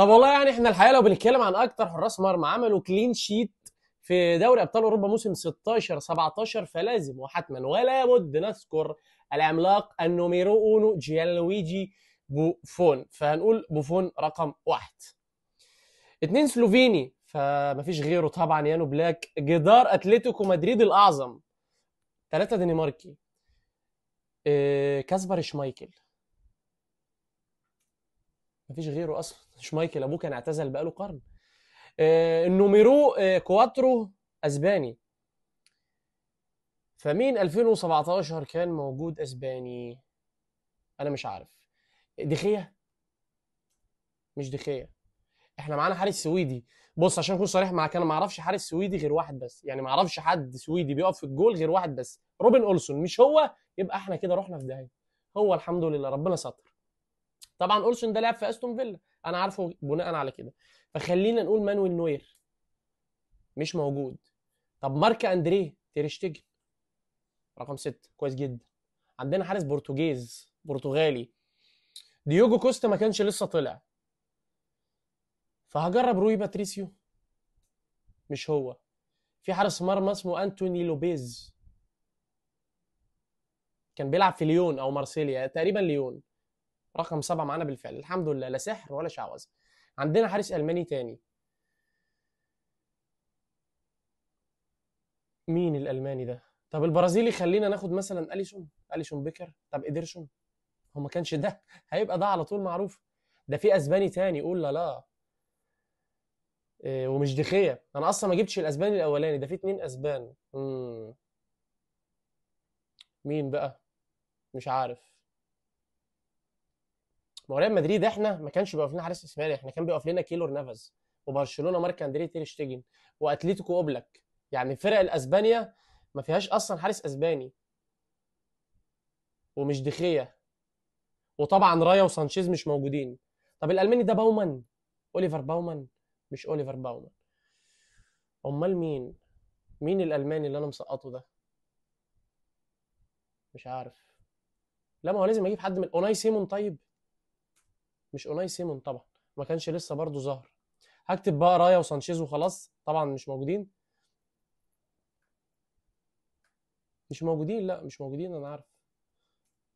طب والله يعني احنا الحقيقة لو بنتكلم عن اكتر حراس مرمى عملوا clean sheet في دوري ابطال اوروبا موسم 16 17، فلازم وحتما ولا بد نذكر العملاق ال numero uno جيانلويجي بوفون، فهنقول بوفون رقم 1. 2 سلوفيني، فمفيش غيره طبعا، يانو بلاك جدار اتلتيكو مدريد الاعظم. 3 دنماركي، كاسبر شمايكل، مفيش غيره اصلا، شمايكل ابوه كان اعتزل بقاله قرن. ال numero cuatro اسباني، فمين 2017 كان موجود اسباني؟ انا مش عارف. دخية؟ مش دخية. احنا معانا حارس سويدي. بص عشان اكون صريح معاك، انا ما اعرفش حارس سويدي غير واحد بس، يعني ما اعرفش حد سويدي بيقف في الجول غير واحد بس، روبن اولسون. مش هو يبقى احنا كده رحنا في داهية. هو الحمد لله ربنا ستر. طبعا اولسون ده لعب في استون فيلا، انا عارفه بناء على كده. فخلينا نقول مانويل نوير مش موجود. طب مارك اندريه تيرشتيجن رقم 6، كويس جدا. عندنا حارس برتغيز برتغالي، ديوجو كوستا ما كانش لسه طلع، فهجرب روي باتريسيو، مش هو. في حارس مرمى اسمه انتوني لوبيز، كان بيلعب في ليون او مارسيليا تقريبا، ليون، رقم 7 معانا بالفعل. الحمد لله لا سحر ولا شعوذه. عندنا حارس الماني تاني، مين الالماني ده؟ طب البرازيلي خلينا ناخد مثلا اليسون، اليسون بيكر. طب ادرسون، هو ما كانش ده، هيبقى ده على طول معروف. ده في اسباني تاني، قول لا لا. إيه، ومش دخية، انا اصلا ما جبتش الاسباني الاولاني ده، في 2 اسبان. مين بقى؟ مش عارف. ما هو ريال مدريد احنا ما كانش بيقف لنا حارس اسباني، احنا كان بيقف لنا كيلور نافاز، وبرشلونة مارك اندريه تير شتيجن، واتليتيكو اوبلاك. يعني فرق الاسبانيا ما فيهاش اصلا حارس اسباني، ومش دخية، وطبعا رايا وسانشيز مش موجودين. طب الالماني ده باومان، اوليفر باومان، مش اوليفر باومان، امال مين؟ مين الالماني اللي انا مسقطه ده؟ مش عارف. لا ما هو لازم اجيب حد من اوناي سيمون. طيب مش اوناي سيمون طبعا، ما كانش لسه برضه ظهر. هكتب بقى رايا وسانشيز وخلاص، طبعا مش موجودين، مش موجودين، لا مش موجودين، انا عارف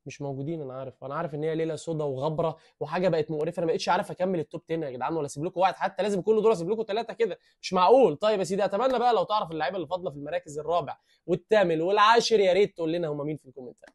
مش موجودين، انا عارف، انا عارف ان هي ليلة سودا وغبره وحاجه بقت مقرفة، انا ما بقتش عارف اكمل ال top 10 يا جدعان، ولا اسيب لكم واحد حتى، لازم كل دول اسيب لكم 3 كده، مش معقول. طيب يا سيدي، اتمنى بقى لو تعرف اللعيبة اللي فاضلة في المراكز الرابع والثامن والعاشر يا ريت تقول لنا هم مين في الكومنتات.